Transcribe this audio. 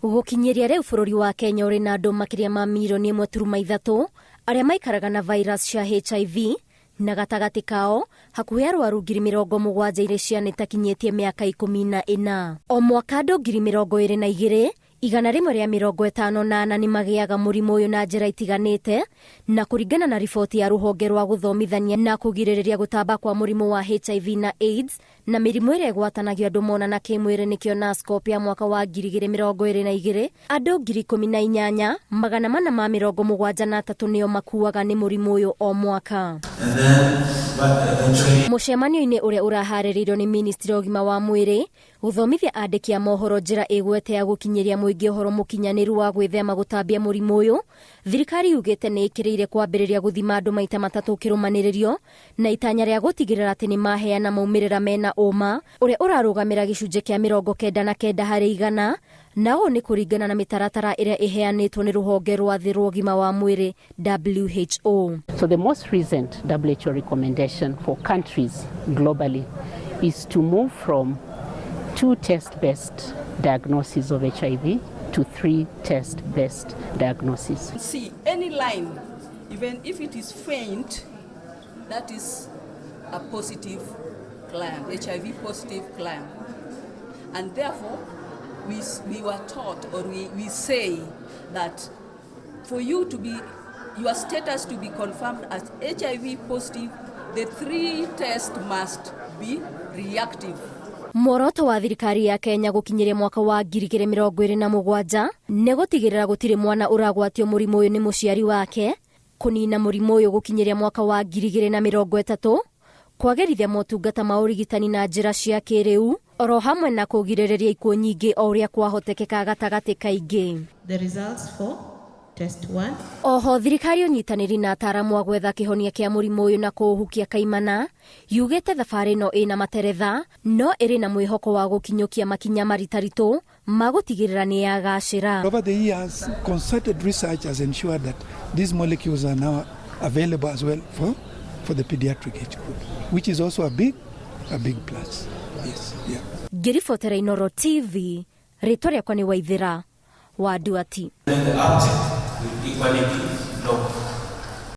Gũkinyĩria rĩu bũrũri wa Kenya ũrĩ na andũ makĩria ma mirioni 1.3 arĩa maikaraga na virus cia HIV, na gatagatĩ kao hakuhĩ arwaru 70,000 irĩ ciana itakinyĩtie mĩaka 14. O mwaka andũ 22,154 nĩ magĩaga mũrimũ ũyũ na njĩra itiganĩte, na kũringana na riboti ya rũhonge rwa gũthomithania na kũgirĩrĩria gũtamba kwa mũrimũ wa HIV na AIDS na mĩrimũ ĩrĩa ĩgwatanagio andũ monana kĩmwĩrĩ nĩkĩo NASCOP ya mwaka wa 2022, andũ 18,473 nĩo makuaga nĩ mũrimũ ũyũ o mwaka. Mũcemanio-inĩ ũrĩa ũraharĩrĩirio nĩ ministry ya ũgima wa mwĩrĩ, gũthomithia andĩki a mohoro njĩra ĩgwete ya gũkinyĩria mũingĩ ũhoro mũkinyanĩru wa gwĩthema gũtambia mũrimũ ũyũ, thirikari yugĩte nĩ ĩkĩrĩire kwambĩrĩria gũthima andũ maita matatũ kĩrũmanĩrĩrio na itanya rĩa gũtigĩrĩra atĩ nĩ maheana maumĩrĩra mena ũma ũrĩa ũrarũgamĩra gĩcunjĩ kĩa 99 harĩ igana, na ũũ nĩ kũringana na mĩtaratara ĩrĩa ĩheanĩtwo nĩ rũhonge rwa thĩ rwa ũgima wa mwĩrĩ WHO. So the most recent WHO recommendation for countries globally is to move from two test-based diagnosis of HIV to three test-based diagnosis. See any line, even if it is faint, that is a positive client, HIV positive client. And therefore, we were taught, or we say that for you to be, your status to be confirmed as HIV positive, the three tests must be reactive. Muoroto wa thirikari ya Kenya gũkinyĩria mwaka wa 2027 nĩ gũtigĩrĩra gũtirĩ mwana ũragwatio mũrimũ ũyũ nĩ mũciari wake, kũnina mũrimũ ũyũ gũkinyĩria mwaka wa 2030, kwagĩrithia motungata ma ũrigitani na njĩra cia kĩrĩu, oro hamwe na kũgirĩrĩria ikuũ nyingĩ o ũrĩa kwahotekeka gatagatĩ kaingĩ. The results for test 1. Oho thirikari ũnyitanĩri na ataaramu a gwetha kĩhonia kĩa mũrimũ ũyũ na kũũhukia kaimana yugĩte thabarĩ ĩno ĩna materetha no ĩrĩ na mwĩhoko wa gũkinyũkia makinya maritaritũ ma gũtigĩrĩra nĩ yagacĩra. Over the years, concerted research has ensured that these molecules are now available as well for the pediatric age group, which is also a big plus. Yes, yeah. Ngĩribotera Inoro TV, rĩtwa rĩakwa nĩ Waithĩra wa Nduati. Then the uptake will equally be low.